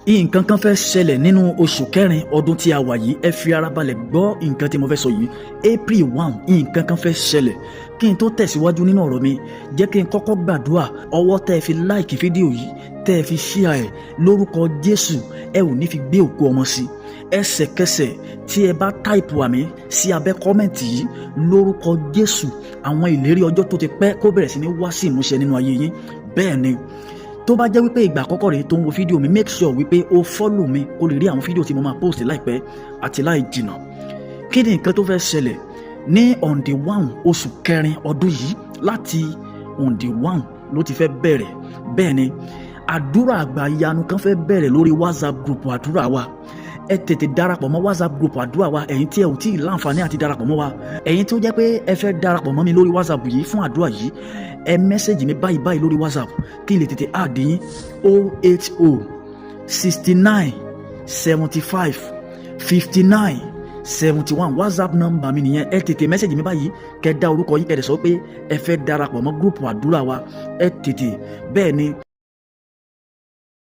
Nǹkan kan fẹ́ ṣẹlẹ̀ nínú oṣù kẹrin ọdún tí a wà yìí. Ẹ fi ara balẹ̀ gbọ́ nǹkan tí mo fẹ́ sọ yìí. April 1, nǹkan kan fẹ́ ṣẹlẹ̀. Kí n tó tẹ̀síwájú nínú ọ̀rọ̀ mi, jẹ́ kí n kọ́kọ́ gbàdúrà. Ọwọ́ tẹ́ ẹ fi like fídíò yìí, tẹ́ ẹ fi share ẹ̀, lórúkọ Jésù, ẹ ò ní fi gbé òkú ọmọ sí. Ẹsẹ̀kẹsẹ̀ tí ẹ bá type àmín sí abẹ́ comment yìí, lórúkọ Jésù, àwọn ìlérí ọjọ́ tó ti pẹ́ kó bẹ̀rẹ̀ sí ní wá sí ìmúṣẹ nínú ayé yín. Bẹ́ẹ̀ ni, tó bá jẹ́ wípé ìgbà àkọ́kọ́ rèé tó ń wo fídíò mi, make sure wípé o follow mi kó lè rí àwọn fídíò tí mo máa post láìpẹ́ àti láì jìnà. Kí ni nǹkan tó fẹ́ ṣẹlẹ̀ ní on the 1 oṣù kẹrin ọdún yìí? Láti on the 1 ló ti fẹ́ bẹ̀rẹ̀. Bẹ́ẹ̀ ni, àdúrà àgbà ìyanu kan fẹ́ bẹ̀rẹ̀ lórí WhatsApp group àdúrà wa. Ẹ tètè darapọ̀ mọ́ WhatsApp group àdúrà wa. Ẹ̀yin tí ẹ ò tí ì láǹfààní àti darapọ̀ mọ́ wa, ẹ̀yin tó jẹ́ pé ẹ fẹ́ darapọ̀ mọ́ mi lórí WhatsApp yìí fún àdúrà yìí, ẹ message mi báyìí báyìí lórí WhatsApp kí n lè tètè add yín: 080 69 75 59 71. WhatsApp number mi nìyẹn. Ẹ tètè message mi báyìí, kẹ́ dá orúkọ yín, kẹ́ dẹ̀ sọ pé ẹ fẹ́ darapọ̀ mọ́ group àdúrà wa. Ẹ tètè. Bẹ́ẹ̀ ni.